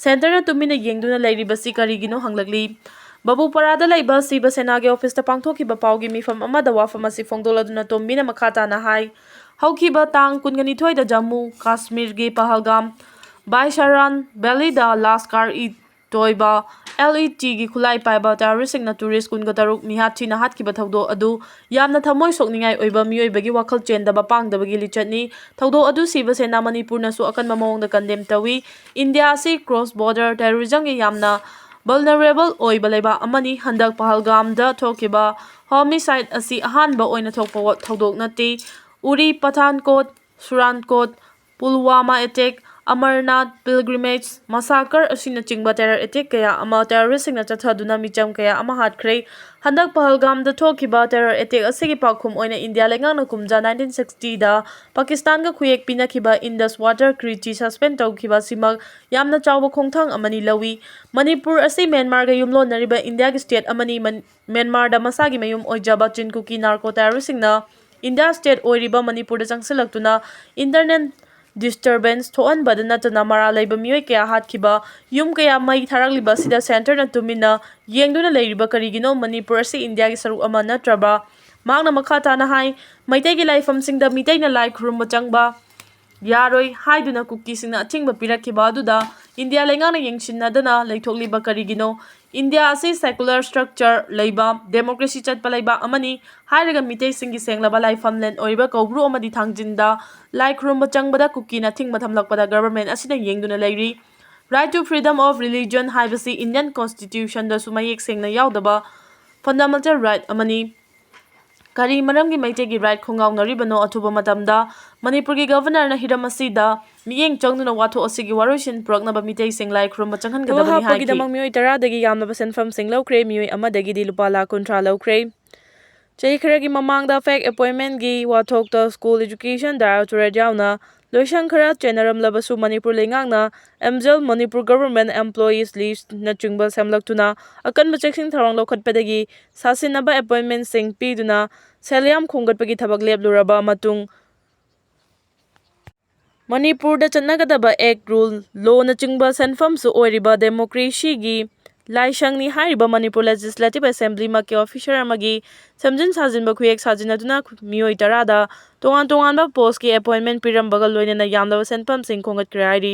ꯁꯦꯟꯇꯔꯅ ꯇꯨꯃꯤꯟꯅ ꯌꯦꯡꯗꯨꯅ ꯂꯩꯔꯤꯕꯁꯤ ꯀꯔꯤꯒꯤꯅꯣ ꯍꯪꯂꯛꯂꯤ꯫ ꯕꯕꯨꯄꯔꯥꯗ ꯂꯩꯕ ꯁꯤꯕ ꯁꯦꯅꯥꯒꯤ ꯑꯣꯐꯤꯁꯇ ꯄꯥꯡꯊꯣꯛꯈꯤꯕ ꯄꯥꯎꯒꯤ ꯃꯤꯐꯝ ꯑꯃꯗ ꯋꯥꯐꯝ ꯑꯁꯤ ꯐꯣꯡꯗꯣꯛꯂꯗꯨꯅ ꯇꯣꯝꯕꯤꯅ ꯃꯈꯥ ꯇꯥꯅ ꯍꯥꯏ, ꯍꯧꯈꯤꯕ ꯇꯥꯡ ꯀꯨꯟꯒ ꯅꯤꯊꯣꯏꯗ Jammu ꯀꯥꯁꯃꯤꯔꯒꯤ ꯄꯍꯜꯒꯥꯝ ꯕꯥꯏꯁꯥꯔꯥꯟ valid ꯂꯥꯁꯀꯥꯔ E ꯇꯣꯏꯕ, L E T ꯒꯤ ꯈꯨꯠꯂꯥꯏ ꯄꯥꯏꯕ ꯇꯦꯔꯣꯔꯤꯁꯁꯤꯡꯅ ꯇꯨꯔꯤꯁ ꯀꯨꯟꯒ ꯇꯔꯨꯛ ꯃꯤꯍꯥꯠ ꯊꯤꯅ ꯍꯥꯠꯈꯤꯕ ꯊꯧꯗꯣꯛ ꯑꯗꯨ ꯌꯥꯝꯅ ꯊꯃꯣꯏ ꯁꯣꯛꯅꯤꯡꯉꯥꯏ ꯑꯣꯏꯕ, ꯃꯤꯑꯣꯏꯕꯒꯤ ꯋꯥꯈꯜ ꯆꯦꯟꯗꯕ, ꯄꯥꯡꯗꯕꯒꯤ ꯂꯤꯆꯠꯅꯤ꯫ ꯊꯧꯗꯣꯛ ꯑꯗꯨ ꯁꯤꯕ ꯁꯦꯅꯥ ꯃꯅꯤꯄꯨꯔꯅꯁꯨ ꯑꯀꯟꯕ ꯃꯑꯣꯡꯗ ꯀꯟꯗꯦꯝ ꯇꯧꯏ꯫ ꯏꯟꯗꯤꯌꯥ ꯑꯁꯤ ꯀ꯭ꯔꯣꯁ ꯕꯣꯔꯗꯔ ꯇꯦꯔꯣꯔꯤꯖꯝꯒꯤ ꯌꯥꯝꯅ ꯚꯜꯅꯔꯦꯕꯜ ꯑꯣꯏꯕ ꯂꯩꯕꯥꯛ ꯑꯃꯅꯤ꯫ ꯍꯟꯗꯛ ꯄꯍꯜꯒꯥꯝꯗ ꯊꯣꯛꯈꯤꯕ ꯍꯣꯃꯤꯁꯥꯏꯗ ꯑꯁꯤ ꯑꯍꯥꯟꯕ ꯑꯣꯏꯅ ꯊꯣꯛꯄ ꯋꯥ-, ꯊꯧꯗꯣꯛ ꯅꯠꯇꯦ꯫ ꯎꯔꯤ ꯄꯊꯥꯟꯀꯣꯠ, ꯁꯨꯔꯥꯟꯀꯣꯠ, ꯄꯨꯜꯋꯥꯃꯥ ꯑꯦꯇꯦꯛ, ꯑꯃꯔꯅꯥꯊ ꯄꯤꯜꯒ꯭ꯔꯤꯃꯦꯖ ꯃꯁꯥꯀꯔ ꯑꯁꯤꯅꯆꯤꯡꯕ ꯇꯦꯔꯣꯔ ꯑꯦꯇꯦꯛ ꯀꯌꯥ ꯑꯃ ꯇꯦꯔꯣꯔꯤꯁꯁꯤꯡꯅ ꯆꯠꯊꯗꯨꯅ ꯃꯤꯆꯝ ꯀꯌꯥ ꯑꯃ ꯍꯥꯠꯈ꯭ꯔꯦ꯫ ꯍꯟꯗꯛ ꯄꯍꯜꯒꯥꯝꯗ ꯊꯣꯛꯈꯤꯕ ꯇꯦꯔꯣꯔ ꯑꯦꯇꯦꯛ ꯑꯁꯤꯒꯤ ꯄꯥꯎꯈꯨꯝ ꯑꯣꯏꯅ ꯏꯟꯗꯤꯌꯥ ꯂꯩꯉꯥꯛꯅ ꯀꯨꯝꯖꯥ nineteen sixty ꯗ ꯄꯥꯀꯤꯁꯇꯥꯟꯒ ꯈꯨꯌꯦꯛ ꯄꯤꯅꯈꯤꯕ Indus Water Treaty suspend ꯇꯧꯈꯤꯕꯁꯤꯃꯛ ꯌꯥꯝꯅ ꯆꯥꯎꯕ ꯈꯣꯡꯊꯥꯡ ꯑꯃꯅꯤ ꯂꯧꯏ꯫ ꯃꯅꯤꯄꯨꯔ ꯑꯁꯤ ꯃ꯭ꯌꯥꯟꯃꯥꯔꯒ ꯌꯨꯝꯂꯣꯟꯅꯔꯤꯕ ꯏꯟꯗꯤꯌꯥꯒꯤ ꯁ꯭ꯇꯦꯠ ꯑꯃꯅꯤ꯫ ꯃꯟ-, ꯃ꯭ꯌꯥꯟꯃꯥꯔꯗ ꯃꯁꯥꯒꯤ ꯃꯌꯨꯝ ꯑꯣꯏꯖꯕ ꯆꯤꯟ ꯀꯨꯀꯤ ꯅꯥꯔꯀꯣ ꯇꯦꯔꯣꯔꯤꯁꯁꯤꯡꯅ ꯏꯟꯗꯤꯌꯥ ꯁ꯭ꯇꯦꯠ ꯑꯣꯏꯔꯤꯕ ꯃꯅꯤꯄꯨꯔꯗ ꯆꯪꯁꯤꯜꯂꯛꯇꯨꯅ ꯏꯟꯇꯔꯅꯦꯜ ꯗꯤꯁꯇꯔꯕꯦꯟꯁ ꯊꯣꯛꯍꯟꯕꯗ ꯅꯠꯇꯅ ꯃꯔꯥꯜ ꯂꯩꯕ ꯃꯤꯑꯣꯏ ꯀꯌꯥ ꯍꯥꯠꯈꯤꯕ, ꯌꯨꯝ ꯀꯌꯥ ꯃꯩ ꯊꯥꯔꯛꯂꯤꯕ ꯑꯁꯤꯗ ꯁꯦꯟꯇꯔꯅ ꯇꯨꯃꯤꯟꯅ ꯌꯦꯡꯗꯨꯅ ꯂꯩꯔꯤꯕ ꯀꯔꯤꯒꯤꯅꯣ? ꯃꯅꯤꯄꯨꯔ ꯑꯁꯤ ꯏꯟꯗꯤꯌꯥꯒꯤ ꯁꯔꯨꯛ ꯑꯃ ꯅꯠꯇ꯭ꯔꯕ? ꯃꯍꯥꯛꯅ ꯃꯈꯥ ꯇꯥꯅ ꯍꯥꯏ, ꯃꯩꯇꯩꯒꯤ ꯂꯥꯏꯐꯝꯁꯤꯡꯗ ꯃꯤꯇꯩꯅ ꯂꯥꯏ ꯈꯨꯔꯨꯝꯕ ꯆꯪꯕ ꯌꯥꯔꯣꯏ ꯍꯥꯏꯗꯨꯅ ꯀꯨꯀꯤꯁꯤꯡꯅ ꯑꯊꯤꯡꯕ ꯄꯤꯔꯛꯈꯤꯕ ꯑꯗꯨꯗ ꯏꯟꯗꯤꯌꯥ ꯂꯩꯉꯥꯛꯅ ꯌꯦꯡꯁꯤꯟꯅꯗꯅ ꯂꯩꯊꯣꯛꯂꯤꯕ ꯀꯔꯤꯒꯤꯅꯣ? ꯏꯟꯗꯤꯌꯥ ꯑꯁꯤ ꯁꯦꯀꯨꯂꯔ ꯁ꯭ꯇ꯭ꯔꯛꯆꯔ ꯂꯩꯕ, ꯗꯦꯃꯣꯀ꯭ꯔꯦꯁꯤ ꯆꯠꯄ ꯂꯩꯕꯥꯛ ꯑꯃꯅꯤ ꯍꯥꯏꯔꯒ ꯃꯤꯇꯩꯁꯤꯡꯒꯤ ꯁꯦꯡꯂꯕ ꯂꯥꯏꯐꯝꯂꯦꯟ ꯑꯣꯏꯔꯤꯕ ꯀꯧꯕ꯭ꯔꯨ ꯑꯃꯗꯤ ꯊꯥꯡꯖꯤꯡꯗ ꯂꯥꯏ ꯈꯨꯔꯨꯝꯕ ꯆꯪꯕꯗ ꯀꯨꯀꯤꯅ ꯑꯊꯤꯡꯕ ꯊꯝꯂꯛꯄꯗ ꯒꯚꯔꯟꯃꯦꯟꯠ ꯑꯁꯤꯅ ꯌꯦꯡꯗꯨꯅ ꯂꯩꯔꯤ꯫ Right to freedom of religion ꯍꯥꯏꯕꯁꯤ ꯏꯟꯗꯤꯌꯟ ꯀꯣꯟꯁꯇꯤꯇ꯭ꯌꯨꯁꯟꯗꯁꯨ ꯃꯌꯦꯛ ꯁꯦꯡꯅ ꯌꯥꯎꯗꯕ ꯐꯟꯗꯥꯃꯦꯟꯇꯦꯜ ꯔꯥꯏꯠ ꯑꯃꯅꯤ꯫ ꯀꯔꯤ ꯃꯔꯝꯒꯤ ꯃꯩꯇꯩꯒꯤ ꯔꯥꯏꯠ ꯈꯣꯡꯒꯥꯎꯅꯔꯤꯕꯅꯣ? ꯑꯊꯨꯕ ꯃꯇꯝꯗ ꯃꯅꯤꯄꯨꯔꯒꯤ ꯒꯚꯔꯅꯔꯅ ꯍꯤꯔꯝ ꯑꯁꯤꯗ ꯃꯤꯠꯌꯦꯡ ꯆꯪꯗꯨꯅ ꯋꯥꯊꯣꯛ ꯑꯁꯤꯒꯤ ꯋꯥꯔꯣꯏꯁꯤꯟ ꯄꯨꯔꯛꯅꯕ ꯃꯤꯇꯩꯁꯤꯡ ꯂꯥꯏ ꯈꯨꯔꯨꯝꯕ ꯊꯕꯛ ꯆꯪꯍꯟꯒꯗꯕꯅꯤ ꯍꯥꯏꯈꯤ꯫ ꯍꯥꯞꯄꯒꯤꯗꯃꯛ ꯃꯤꯑꯣꯏ ꯇꯔꯥꯗꯒꯤ ꯌꯥꯝꯂꯕ ꯁꯦꯟꯐꯝꯁꯤꯡ ꯂꯧꯈ꯭ꯔꯦ, ꯃꯤꯑꯣꯏ ꯑꯃꯗꯒꯤꯗꯤ ꯂꯨꯄꯥ ꯂꯥꯈ ꯀꯨꯟꯊ꯭ꯔꯥ ꯂꯧꯈ꯭ꯔꯦ꯫ ꯆꯍꯤ ꯈꯔꯒꯤ ꯃꯃꯥꯡꯗ ꯐꯦꯛ ꯑꯦꯄꯣꯏꯟꯃꯦꯟꯒꯤ ꯋꯥꯊꯣꯛꯇ ꯁ꯭ꯀꯨꯜ ꯑꯦꯖꯨꯀꯦꯁꯟ ꯗꯥꯏꯔꯦꯛꯇꯣꯔꯦꯠ ꯌꯥꯎꯅ ꯂꯣꯏꯁꯪ ꯈꯔ ꯆꯦꯟꯅꯔꯝꯂꯕꯁꯨ ꯃꯅꯤꯄꯨꯔ ꯂꯩꯉꯥꯛꯅ ꯑꯦꯝꯖꯦꯜ, ꯃꯅꯤꯄꯨꯔ ꯒꯚꯔꯟꯃꯦꯟꯠ ꯑꯦꯝꯄ꯭ꯂꯣꯌꯤꯁ ꯂꯤꯁ꯭ꯠꯅꯆꯤꯡꯕ ꯁꯦꯝꯂꯛꯇꯨꯅ ꯑꯀꯟꯕ ꯆꯦꯛꯁꯤꯟ ꯊꯧꯔꯥꯡ ꯂꯧꯈꯠꯄꯗꯒꯤ ꯁꯥꯁꯤꯟꯅꯕ ꯑꯦꯄꯣꯏꯟꯃꯦꯟꯁꯤꯡ ꯄꯤꯗꯨꯅ ꯁꯦꯜ ꯌꯥꯝ ꯈꯣꯝꯒꯠꯄꯒꯤ ꯊꯕꯛ ꯂꯦꯞꯂꯨꯔꯕ ꯃꯇꯨꯡ, ꯃꯅꯤꯄꯨꯔꯗ ꯆꯠꯅꯒꯗꯕ ꯑꯦꯛ, ꯔꯨꯜ, ꯂꯣꯅꯆꯤꯡꯕ ꯁꯦꯟꯐꯝꯁꯨ ꯑꯣꯏꯔꯤꯕ ꯗꯦꯃꯣꯀ꯭ꯔꯦꯁꯤꯒꯤ ꯂꯥꯏꯁꯪꯅꯤ ꯍꯥꯏꯔꯤꯕ ꯃꯅꯤꯄꯨꯔ ꯂꯦꯖꯤꯁꯂꯦꯇꯤꯚ ꯑꯦꯁꯦꯝꯕ꯭ꯂꯤꯃꯛꯀꯤ ꯑꯣꯐꯤꯁꯔ ꯑꯃꯒꯤ ꯁꯦꯝꯖꯤꯟ ꯁꯥꯖꯤꯟꯕ ꯈꯨꯌꯦꯛ ꯁꯥꯖꯤꯟꯅꯗꯨꯅ ꯃꯤꯑꯣꯏ ꯇꯔꯥꯗ ꯇꯣꯉꯥꯟ ꯇꯣꯉꯥꯟꯕ ꯄꯣꯁꯀꯤ ꯑꯦꯄꯣꯏꯟꯃꯦꯟ ꯄꯤꯔꯝꯕꯒ ꯂꯣꯏꯅꯅ ꯌꯥꯝꯂꯕ ꯁꯦꯟꯐꯝꯁꯤꯡ ꯈꯣꯝꯒꯠꯈ꯭ꯔꯦ ꯍꯥꯏꯔꯤ꯫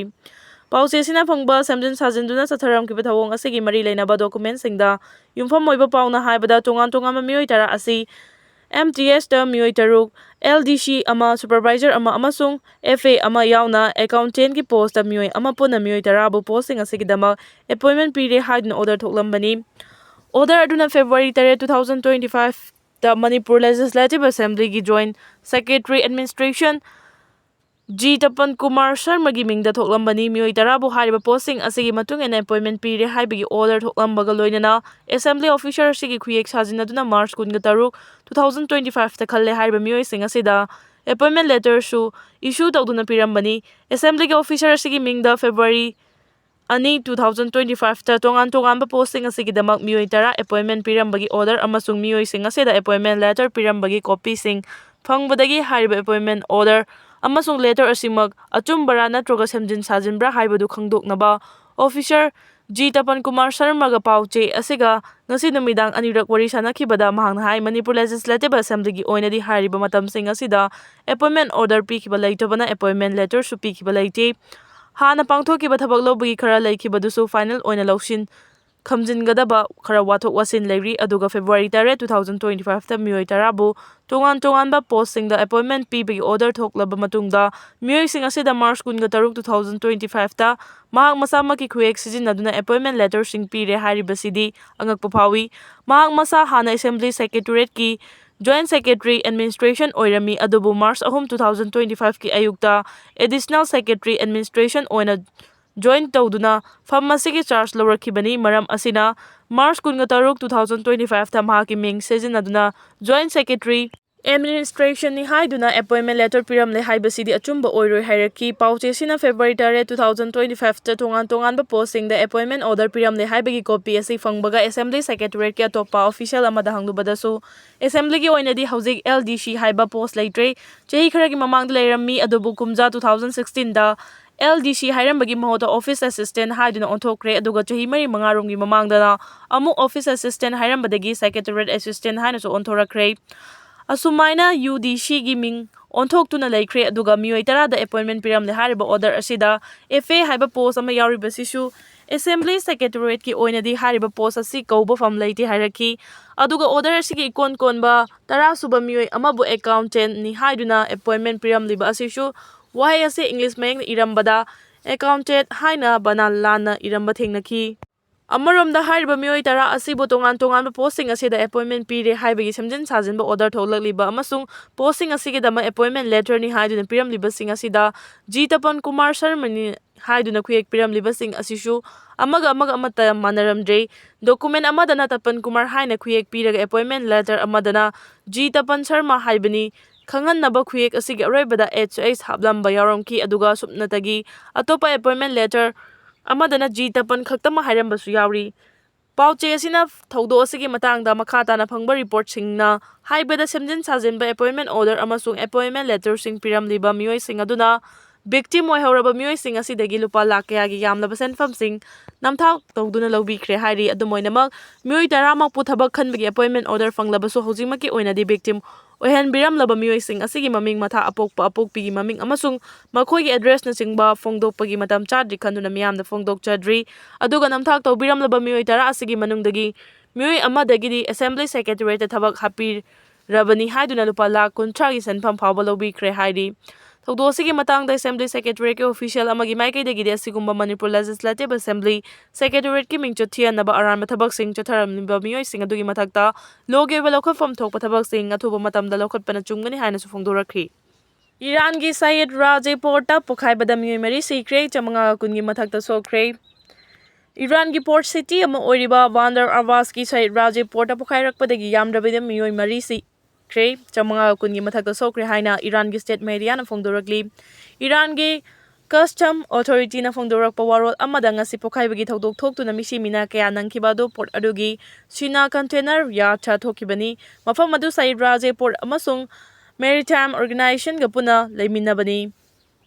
ꯄꯥꯎꯆꯦꯁꯤꯅ ꯐꯪꯕ ꯁꯦꯝꯖꯤꯟ ꯁꯥꯖꯤꯟꯗꯨꯅ ꯆꯠꯊꯔꯝꯈꯤꯕ ꯊꯧꯑꯣꯡ ꯑꯁꯤꯒꯤ ꯃꯔꯤ ꯂꯩꯅꯕ ꯗꯣꯀꯨꯃꯦꯟꯁꯤꯡꯗ ꯌꯨꯝꯐꯝ ꯑꯣꯏꯕ ꯄꯥꯎꯅ ꯍꯥꯏꯕꯗ, ꯇꯣꯉꯥꯟ ꯇꯣꯉꯥꯟꯕ ꯃꯤꯑꯣꯏ ꯇꯔꯥ ꯑꯁꯤ ꯑꯦꯝ ꯇꯤ ꯑꯦꯁꯇ ꯃꯤꯑꯣꯏ ꯇꯔꯨꯛ, ꯑꯦꯜ ꯗꯤ ꯁꯤ ꯑꯃ, ꯁꯨꯄꯔꯚꯥꯏꯖꯔ ꯑꯃ ꯑꯃꯁꯨꯡ ꯑꯦꯐ ꯑꯦ ꯑꯃ ꯌꯥꯎꯅ ꯑꯦꯀꯥꯎꯟꯇꯦꯟꯠꯀꯤ ꯄꯣꯁꯇ ꯃꯤꯑꯣꯏ ꯑꯃ, ꯄꯨꯟꯅ ꯃꯤꯑꯣꯏ ꯇꯔꯥꯕꯨ ꯄꯣꯁꯁꯤꯡ ꯑꯁꯤꯒꯤꯗꯃꯛ ꯑꯦꯄꯣꯏꯟꯃꯦꯟ ꯄꯤꯔꯦ ꯍꯥꯏꯗꯨꯅ ꯑꯣꯔꯗꯔ ꯊꯣꯛꯂꯝꯕꯅꯤ꯫ ꯑꯣꯔꯗꯔ ꯑꯗꯨꯅ ꯐꯦꯕ꯭ꯔꯨꯋꯥꯔꯤ ꯇꯔꯦꯠ, two thousand twenty five ꯇ ꯃꯅꯤꯄꯨꯔ ꯂꯦꯖꯤꯁꯂꯦꯇꯤꯚ ꯑꯦꯁꯦꯝꯕ꯭ꯂꯤꯒꯤ joint secretary administration G Tapan Kumar ꯁꯔꯃꯒꯤ ꯃꯤꯡꯗ ꯊꯣꯛꯂꯝꯕꯅꯤ꯫ ꯃꯤꯑꯣꯏ ꯇꯔꯥꯕꯨ ꯍꯥꯏꯔꯤꯕ ꯄꯣꯁꯁꯤꯡ ꯑꯁꯤꯒꯤ ꯃꯇꯨꯡ ꯏꯟꯅ ꯑꯦꯄꯣꯏꯟꯃꯦꯟ ꯄꯤꯔꯦ ꯍꯥꯏꯕꯒꯤ ꯑꯣꯔꯗꯔ ꯊꯣꯛꯂꯝꯕꯒ ꯂꯣꯏꯅꯅ ꯑꯦꯁꯦꯝꯕ꯭ꯂꯤ ꯑꯣꯐꯤꯁꯔ ꯑꯁꯤꯒꯤ ꯈꯨꯌꯦꯛ ꯁꯥꯖꯤꯟꯅꯗꯨꯅ ꯃꯥꯔꯆ ꯀꯨꯟꯒ ꯇꯔꯨꯛ, two thousand twenty five ꯇ ꯈꯜꯂꯦ ꯍꯥꯏꯔꯤꯕ ꯃꯤꯑꯣꯏꯁꯤꯡ ꯑꯁꯤꯗ ꯑꯦꯄꯣꯏꯟꯃꯦꯟ ꯂꯦꯇꯔꯁꯨ ꯏꯁꯨ ꯇꯧꯗꯨꯅ ꯄꯤꯔꯝꯕꯅꯤ꯫ ꯑꯦꯁꯦꯝꯕ꯭ꯂꯤꯒꯤ ꯑꯣꯐꯤꯁꯔ ꯑꯁꯤꯒꯤ ꯃꯤꯡꯗ ꯐꯦꯕ꯭ꯔꯨꯋꯥꯔꯤ ꯑꯅꯤ, two thousand twenty five ꯇ ꯇꯣꯉꯥꯟ ꯇꯣꯉꯥꯟꯕ ꯄꯣꯁꯁꯤꯡ ꯑꯁꯤꯒꯤꯗꯃꯛ ꯃꯤꯑꯣꯏ ꯇꯔꯥ ꯑꯦꯄꯣꯏꯟꯃꯦꯟ ꯄꯤꯔꯝꯕꯒꯤ ꯑꯣꯔꯗꯔ ꯑꯃꯁꯨꯡ ꯃꯤꯑꯣꯏꯁꯤꯡ ꯑꯁꯤꯗ ꯑꯦꯄꯣꯏꯟꯃꯦꯟ ꯂꯦꯇꯔ ꯄꯤꯔꯝꯕꯒꯤ ꯀꯣꯄꯤꯁꯤꯡ ꯐꯪꯕꯗꯒꯤ ꯍꯥꯏꯔꯤꯕ appointment order ꯑꯃꯁꯨꯡ letter ꯑꯁꯤꯃꯛ ꯑꯆꯨꯝꯕꯔꯥ ꯅꯠꯇ꯭ꯔꯒ ꯁꯦꯝꯖꯤꯟ ꯁꯥꯖꯤꯟꯕ꯭ꯔꯥ ꯍꯥꯏꯕꯗꯨ ꯈꯪꯗꯣꯛꯅꯕ officer G ꯇꯄꯟ ꯀꯨꯃꯥꯔ ꯁꯔꯃꯒ ꯄꯥꯎ ꯆꯦ ꯑꯁꯤꯒ ꯉꯁꯤ ꯅꯨꯃꯤꯗꯥꯡ ꯑꯅꯤꯔꯛ ꯋꯥꯔꯤ ꯁꯥꯅꯈꯤꯕꯗ ꯃꯍꯥꯛꯅ ꯍꯥꯏ, ꯃꯅꯤꯄꯨꯔ Legislative Assemblyꯒꯤ ꯑꯣꯏꯅꯗꯤ ꯍꯥꯏꯔꯤꯕ ꯃꯇꯝꯁꯤꯡ ꯑꯁꯤꯗ appointment order ꯄꯤꯈꯤꯕ ꯂꯩꯇꯕꯅ appointment letterꯁꯨ ꯄꯤꯈꯤꯕ ꯂꯩꯇꯦ꯫ ꯍꯥꯟꯅ ꯄꯥꯡꯊꯣꯛꯈꯤꯕ ꯊꯕꯛ ꯂꯧꯕꯒꯤ ꯈꯔ ꯂꯩꯈꯤꯕꯗꯨꯁꯨ final ꯑꯣꯏꯅ ꯂꯧꯁꯤꯟ ꯈꯝꯖꯤꯟꯒꯗꯕ ꯈꯔ ꯋꯥꯊꯣꯛ ꯋꯥꯁꯤꯟ ꯂꯩꯔꯤ꯫ ꯑꯗꯨꯒ February ꯇꯔꯦꯠ, two thousand twenty fiveꯇ ꯃꯤꯑꯣꯏ ꯇꯔꯥꯕꯨ ꯇꯣꯉꯥꯟ ꯇꯣꯉꯥꯟꯕ postꯁꯤꯡꯗ appointment ꯄꯤꯕꯒꯤ order ꯊꯣꯛꯂꯕ ꯃꯇꯨꯡꯗ, ꯃꯤꯑꯣꯏꯁꯤꯡ ꯑꯁꯤꯗ March ꯀꯨꯟꯒ ꯇꯔꯨꯛ, two thousand twenty fiveꯇ ꯃꯍꯥꯛ ꯃꯁꯥꯃꯛꯀꯤ ꯈꯨꯌꯦꯛ ꯁꯤꯖꯤꯟꯅꯗꯨꯅ appointment letterꯁꯤꯡ ꯄꯤꯔꯦ ꯍꯥꯏꯔꯤꯕꯁꯤꯗꯤ ꯑꯉꯛꯄ ꯐꯥꯎꯏ꯫ ꯃꯍꯥꯛ ꯃꯁꯥ ꯍꯥꯟꯅ Assembly Secretariatꯀꯤ Joint Secretary Administration ꯑꯣꯏꯔꯝꯃꯤ, ꯑꯗꯨꯕꯨ March ꯑꯍꯨꯝ, two thousand twenty fiveꯀꯤ ꯑꯌꯨꯛꯇ Additional Secretary Administration ꯑꯣꯏꯅ join ꯇꯧꯗꯨꯅ ꯐꯝ ꯑꯁꯤꯒꯤ charge ꯂꯧꯔꯛꯈꯤꯕꯅꯤ꯫ ꯃꯔꯝ ꯑꯁꯤꯅ, March ꯀꯨꯟꯒ ꯇꯔꯨꯛ, two thousand twenty fiveꯇ ꯃꯍꯥꯛꯀꯤ ꯃꯤꯡ ꯁꯤꯖꯤꯟꯅꯗꯨꯅ Joint Secretary Administrationꯅꯤ ꯍꯥꯏꯗꯨꯅ appointment letter ꯄꯤꯔꯝꯂꯦ ꯍꯥꯏꯕꯁꯤꯗꯤ ꯑꯆꯨꯝꯕ ꯑꯣꯏꯔꯣꯏ ꯍꯥꯏꯔꯛꯈꯤ꯫ ꯄꯥꯎꯆꯦꯁꯤꯅ February ꯇꯔꯦꯠ, two thousand twenty fiveꯇ ꯇꯣꯉꯥꯟ ꯇꯣꯉꯥꯟꯕ postꯁꯤꯡꯗ appointment order ꯄꯤꯔꯝꯂꯦ ꯍꯥꯏꯕꯒꯤ copy ꯑꯁꯤ ꯐꯪꯕꯒ Assembly Secretariatꯀꯤ ꯑꯇꯣꯞꯄ official ꯑꯃꯗ ꯍꯪꯂꯨꯕꯗꯁꯨ, Assemblyꯒꯤ ꯑꯣꯏꯅꯗꯤ ꯍꯧꯖꯤꯛ LDC ꯍꯥꯏꯕ post ꯂꯩꯇ꯭ꯔꯦ꯫ ꯆꯍꯤ ꯈꯔꯒꯤ ꯃꯃꯥꯡꯗ ꯂꯩꯔꯝꯃꯤ, ꯑꯗꯨꯕꯨ ꯀꯨꯝꯖꯥ two thousand sixteenꯗ LDC ꯍꯥꯏꯔꯝꯕꯒꯤ ꯃꯍꯨꯠꯇ Office Assistant ꯍꯥꯏꯗꯨꯅ ꯑꯣꯟꯊꯣꯛꯈ꯭ꯔꯦ꯫ ꯑꯗꯨꯒ ꯆꯍꯤ ꯃꯔꯤ ꯃꯉꯥꯔꯣꯝꯒꯤ ꯃꯃꯥꯡꯗꯅ ꯑꯃꯨꯛ Office Assistant ꯍꯥꯏꯔꯝꯕꯗꯒꯤ Secretariat Assistant ꯍꯥꯏꯅꯁꯨ ꯑꯣꯟꯊꯣꯔꯛꯈ꯭ꯔꯦ꯫ ꯑꯁꯨꯃꯥꯏꯅ UDCꯒꯤ ꯃꯤꯡ ꯑꯣꯟꯊꯣꯛꯇꯨꯅ ꯂꯩꯈ꯭ꯔꯦ꯫ ꯑꯗꯨꯒ ꯃꯤꯑꯣꯏ ꯇꯔꯥꯗ appointment ꯄꯤꯔꯝꯂꯦ꯫ ꯍꯥꯏꯔꯤꯕ order ꯑꯁꯤꯗ FA ꯍꯥꯏꯕ post ꯑꯃ ꯌꯥꯎꯔꯤꯕꯁꯤꯁꯨ Assembly Secretariatꯀꯤ ꯑꯣꯏꯅꯗꯤ ꯍꯥꯏꯔꯤꯕ post ꯑꯁꯤ ꯀꯧꯕ ꯐꯝ ꯂꯩꯇꯦ ꯍꯥꯏꯔꯛꯈꯤ꯫ ꯑꯗꯨꯒ order ꯑꯁꯤꯒꯤ ꯏꯀꯣꯟ ꯀꯣꯟꯕ ꯇꯔꯥꯁꯨꯕ ꯃꯤꯑꯣꯏ ꯑꯃꯕꯨ Accountantꯅꯤ ꯍꯥꯏꯗꯨꯅ appointment ꯄꯤꯔꯝꯂꯤꯕ ꯑꯁꯤꯁꯨ ꯋꯥꯍꯩ ꯑꯁꯤ English ꯃꯌꯦꯛꯅ ꯏꯔꯝꯕꯗ Accountant ꯍꯥꯏꯅ ꯕꯅꯥꯟ ꯂꯥꯟꯅ ꯏꯔꯝꯕ ꯊꯦꯡꯅꯈꯤ꯫ ꯑꯃꯔꯣꯝꯗ, ꯍꯥꯏꯔꯤꯕ ꯃꯤꯑꯣꯏ ꯇꯔꯥ ꯑꯁꯤꯕꯨ ꯇꯣꯉꯥꯟ ꯇꯣꯉꯥꯟꯕ postꯁꯤꯡ ꯑꯁꯤꯗ appointment ꯄꯤꯔꯦ ꯍꯥꯏꯕꯒꯤ ꯁꯦꯝꯖꯤꯟ ꯁꯥꯖꯤꯟꯕ order ꯊꯣꯛꯂꯛꯂꯤꯕ ꯑꯃꯁꯨꯡ postꯁꯤꯡ ꯑꯁꯤꯒꯤꯗꯃꯛ appointment letterꯅꯤ ꯍꯥꯏꯗꯨꯅ ꯄꯤꯔꯝꯂꯤꯕꯁꯤꯡ ꯑꯁꯤꯗ G ꯇꯄꯟ ꯀꯨꯃꯥꯔ ꯁꯔꯃꯅꯤ ꯍꯥꯏꯗꯨꯅ ꯈꯨꯌꯦꯛ ꯄꯤꯔꯝꯂꯤꯕꯁꯤꯡ ꯑꯁꯤꯁꯨ ꯑꯃꯒ ꯑꯃꯒ ꯑꯃꯠꯇ ꯃꯥꯟꯅꯔꯝꯗ꯭ꯔꯦ꯫ Document ꯑꯃꯗꯅ ꯇꯄꯟ ꯀꯨꯃꯥꯔ ꯍꯥꯏꯅ ꯈꯨꯌꯦꯛ ꯄꯤꯔꯒ appointment letter ꯑꯃꯗꯅ G ꯇꯄꯟ ꯁꯔꯃ ꯍꯥꯏꯕꯅꯤ꯫ ꯈꯪꯍꯟꯅꯕ ꯈꯨꯌꯦꯛ ꯑꯁꯤꯒꯤ ꯑꯔꯣꯏꯕꯗ H H ꯍꯥꯞꯂꯝꯕ ꯌꯥꯎꯔꯝꯈꯤ, ꯑꯗꯨꯒ ꯁꯨꯞꯅꯇꯒꯤ ꯑꯇꯣꯞꯄ appointment letter ꯑꯃꯗꯅ G ꯇꯄꯟ ꯈꯛꯇꯃꯛ ꯍꯥꯏꯔꯝꯕꯁꯨ ꯌꯥꯎꯔꯤ꯫ ꯄꯥꯎꯆꯦ ꯑꯁꯤꯅ ꯊꯧꯗꯣꯛ ꯑꯁꯤꯒꯤ ꯃꯇꯥꯡꯗ ꯃꯈꯥ ꯇꯥꯅ ꯐꯪꯕ ꯔꯤꯄꯣꯔꯠꯁꯤꯡꯅ ꯍꯥꯏꯕꯗ, ꯁꯦꯝꯖꯤꯟ ꯁꯥꯖꯤꯟꯕ appointment order ꯑꯃꯁꯨꯡ appointment letterꯁꯤꯡ ꯄꯤꯔꯝꯂꯤꯕ ꯃꯤꯑꯣꯏꯁꯤꯡ ꯑꯗꯨꯅ victim ꯑꯣꯏꯍꯧꯔꯕ ꯃꯤꯑꯣꯏꯁꯤꯡ ꯑꯁꯤꯗꯒꯤ ꯂꯨꯄꯥ ꯂꯥꯈ ꯀꯌꯥꯒꯤ ꯌꯥꯝꯂꯕ ꯁꯦꯟꯐꯝꯁꯤꯡ ꯅꯝꯊꯥꯛ ꯇꯧꯗꯨꯅ ꯂꯧꯕꯤꯈ꯭ꯔꯦ ꯍꯥꯏꯔꯤ꯫ ꯑꯗꯨꯝ ꯑꯣꯏꯅꯃꯛ, ꯃꯤꯑꯣꯏ ꯇꯔꯥꯃꯛꯄꯨ ꯊꯕꯛ ꯈꯟꯕꯒꯤ appointment order ꯐꯪꯂꯕꯁꯨ, ꯍꯧꯖꯤꯛꯃꯛꯀꯤ ꯑꯣꯏꯅꯗꯤ victim ꯑꯣꯏꯍꯟꯕꯤꯔꯝꯂꯕ ꯃꯤꯑꯣꯏꯁꯤꯡ ꯑꯁꯤꯒꯤ ꯃꯃꯤꯡ ꯃꯊꯥ, ꯑꯄꯣꯛꯄ ꯑꯄꯣꯛꯄꯤꯒꯤ ꯃꯃꯤꯡ ꯑꯃꯁꯨꯡ ꯃꯈꯣꯏꯒꯤ addressꯅꯆꯤꯡꯕ ꯐꯣꯡꯗꯣꯛꯄꯒꯤ ꯃꯇꯝ ꯆꯥꯗ꯭ꯔꯤ ꯈꯟꯗꯨꯅ ꯃꯤꯌꯥꯝꯗ ꯐꯣꯡꯗꯣꯛꯆꯗ꯭ꯔꯤ꯫ ꯑꯗꯨꯒ ꯅꯝꯊꯥꯛ ꯇꯧꯕꯤꯔꯝꯂꯕ ꯃꯤꯑꯣꯏ ꯇꯔꯥ ꯑꯁꯤꯒꯤ ꯃꯅꯨꯡꯗꯒꯤ ꯃꯤꯑꯣꯏ ꯑꯃꯗꯒꯤꯗꯤ Assembly Secretariatꯇ ꯊꯕꯛ ꯍꯥꯞꯄꯤꯔꯕꯅꯤ ꯍꯥꯏꯗꯨꯅ ꯂꯨꯄꯥ ꯂꯥꯈ ꯀꯨꯟꯊ꯭ꯔꯥꯒꯤ ꯁꯦꯟꯐꯝ ꯐꯥꯎꯕ ꯂꯧꯕꯤꯈ꯭ꯔꯦ ꯍꯥꯏꯔꯤ꯫ ꯊꯧꯗꯣꯛ ꯑꯁꯤꯒꯤ ꯃꯇꯥꯡꯗ Assembly Secretariatꯀꯤ official ꯑꯃꯒꯤ ꯃꯥꯏꯀꯩꯗꯒꯤꯗꯤ ꯑꯁꯤꯒꯨꯝꯕ Manipur Legislative Assembly Secretariatꯀꯤ ꯃꯤꯡꯆꯠ ꯊꯤꯍꯟꯅꯕ ꯑꯔꯥꯟꯕ ꯊꯕꯛꯁꯤꯡ ꯆꯠꯊꯔꯝꯂꯤꯕ ꯃꯤꯑꯣꯏꯁꯤꯡ ꯑꯗꯨꯒꯤ ꯃꯊꯛꯇ ꯂꯣꯒꯤ ꯑꯣꯏꯕ ꯂꯧꯈꯠꯐꯝ ꯊꯣꯛꯄ ꯊꯕꯛꯁꯤꯡ ꯑꯊꯨꯕ ꯃꯇꯝꯗ ꯂꯧꯈꯠꯄꯅ ꯆꯨꯝꯒꯅꯤ ꯍꯥꯏꯅꯁꯨ ꯐꯣꯡꯗꯣꯔꯛꯈꯤ꯫ ꯏꯔꯥꯟꯒꯤ ꯁꯌꯤꯗ ꯔꯥꯖꯦ portꯇ ꯄꯣꯈꯥꯏꯕꯗ ꯃꯤꯑꯣꯏ ꯃꯔꯤ ꯁꯤꯈ꯭ꯔꯦ, ꯆꯥꯃꯉꯥꯒ ꯀꯨꯟꯒꯤ ꯃꯊꯛꯇ ꯁꯣꯛꯈ꯭ꯔꯦ꯫ ꯏꯔꯥꯟꯒꯤ port city ꯑꯃ ꯑꯣꯏꯔꯤꯕ ꯕꯥꯟꯗꯔ ꯑꯕꯥꯁꯀꯤ ꯁꯌꯤꯗ ꯔꯥꯖꯦ portꯇ ꯄꯣꯈꯥꯏꯔꯛꯄꯗꯒꯤ ꯌꯥꯝꯗ꯭ꯔꯕꯗ ꯃꯤꯑꯣꯏ ꯃꯔꯤ ꯁꯤꯈ꯭ꯔꯦ, ꯆꯥꯃꯉꯥꯒ ꯀꯨꯟꯒꯤ ꯃꯊꯛꯇ ꯁꯣꯛꯈ꯭ꯔꯦ ꯍꯥꯏꯅ ꯏꯔꯥꯟꯒꯤ state mediaꯅ ꯐꯣꯡꯗꯣꯔꯛꯂꯤ꯫ ꯏꯔꯥꯟꯒꯤ custom authorityꯅ ꯐꯣꯡꯗꯣꯔꯛꯄ ꯋꯥꯔꯣꯜ ꯑꯃꯗ, ꯉꯁꯤ ꯄꯣꯈꯥꯏꯕꯒꯤ ꯊꯧꯗꯣꯛ ꯊꯣꯛꯇꯨꯅ ꯃꯤꯁꯤ ꯃꯤꯅꯥ ꯀꯌꯥ ꯅꯪꯈꯤꯕ ꯑꯗꯨ port ꯑꯗꯨꯒꯤ ꯁꯤꯅꯥ container yard ꯊꯣꯛꯈꯤꯕꯅꯤ꯫ ꯃꯐꯝ ꯑꯗꯨ ꯁꯌꯤꯗ ꯔꯥꯖꯦ port ꯑꯃꯁꯨꯡ Maritime Organisationꯒ ꯄꯨꯟꯅ ꯂꯩꯃꯤꯟꯅꯕꯅꯤ꯫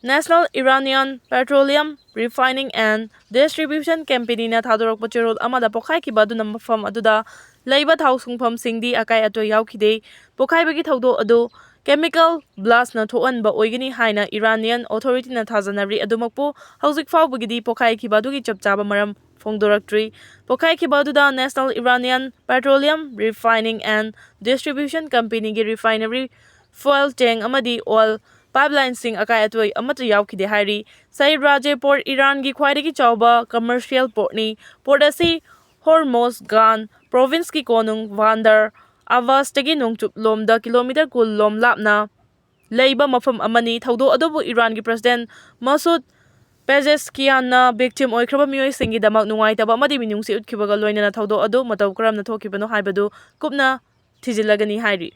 National Iranian Petroleum Refining and Distribution Companyꯅ ꯊꯥꯗꯣꯔꯛꯄ ꯆꯦꯔꯣꯜ ꯑꯃꯗ, ꯄꯣꯈꯥꯏꯈꯤꯕ ꯑꯗꯨꯅ ꯃꯐꯝ ꯑꯗꯨꯗ ꯂꯩꯕ ꯊꯥꯎ ꯁꯨꯡꯐꯝꯁꯤꯡꯗꯤ ꯑꯀꯥꯏ ꯑꯇꯣꯏ ꯌꯥꯎꯈꯤꯗꯦ꯫ ꯄꯣꯈꯥꯏꯕꯒꯤ ꯊꯧꯗꯣꯛ ꯑꯗꯨ chemical blastꯅ ꯊꯣꯛꯍꯟꯕ ꯑꯣꯏꯒꯅꯤ ꯍꯥꯏꯅ Iranian authorityꯅ ꯊꯥꯖꯅꯔꯤ꯫ ꯑꯗꯨꯃꯛꯄꯨ, ꯍꯧꯖꯤꯛ ꯐꯥꯎꯕꯒꯤꯗꯤ ꯄꯣꯈꯥꯏꯈꯤꯕ ꯑꯗꯨꯒꯤ ꯆꯞ ꯆꯥꯕ ꯃꯔꯝ ꯐꯣꯡꯗꯣꯔꯛꯇ꯭ꯔꯤ꯫ ꯄꯣꯈꯥꯏꯈꯤꯕ ꯑꯗꯨꯗ National Iranian Petroleum Refining and Distribution Companyꯒꯤ refinery fuel tank ꯑꯃꯗꯤ oil pipelineꯁꯤꯡ ꯑꯀꯥꯏ ꯑꯇꯣꯏ ꯑꯃꯠꯇ ꯌꯥꯎꯈꯤꯗꯦ ꯍꯥꯏꯔꯤ꯫ ꯁꯌꯤꯗ ꯔꯥꯖꯦ port ꯏꯔꯥꯟꯒꯤ ꯈ꯭ꯋꯥꯏꯗꯒꯤ ꯆꯥꯎꯕ commercial portꯅꯤ꯫ Port ꯑꯁꯤ Hormozgan provinceꯀꯤ ꯀꯣꯅꯨꯡ ꯕꯥꯟꯗꯔ ꯑꯕꯥꯁꯇꯒꯤ ꯅꯣꯡꯆꯨꯞ ꯂꯣꯝꯗ kilometre ꯀꯨꯟ ꯂꯣꯝ ꯂꯥꯞꯅ ꯂꯩꯕ ꯃꯐꯝ ꯑꯃꯅꯤ꯫ ꯊꯧꯗꯣꯛ ꯑꯗꯨꯕꯨ ꯏꯔꯥꯟꯒꯤ President Masoud Pezeshkianꯅ victim ꯑꯣꯏꯈ꯭ꯔꯕ ꯃꯤꯑꯣꯏꯁꯤꯡꯒꯤꯗꯃꯛ ꯅꯨꯡꯉꯥꯏꯇꯕ ꯑꯃꯗꯤ ꯃꯤꯅꯨꯡꯁꯤ ꯎꯠꯈꯤꯕꯒ ꯂꯣꯏꯅꯅ ꯊꯧꯗꯣꯛ ꯑꯗꯨ ꯃꯇꯧ ꯀꯔꯝꯅ ꯊꯣꯛꯈꯤꯕꯅꯣ ꯍꯥꯏꯕꯗꯨ ꯀꯨꯞꯅ ꯊꯤꯖꯤꯜꯂꯒꯅꯤ ꯍꯥꯏꯔꯤ꯫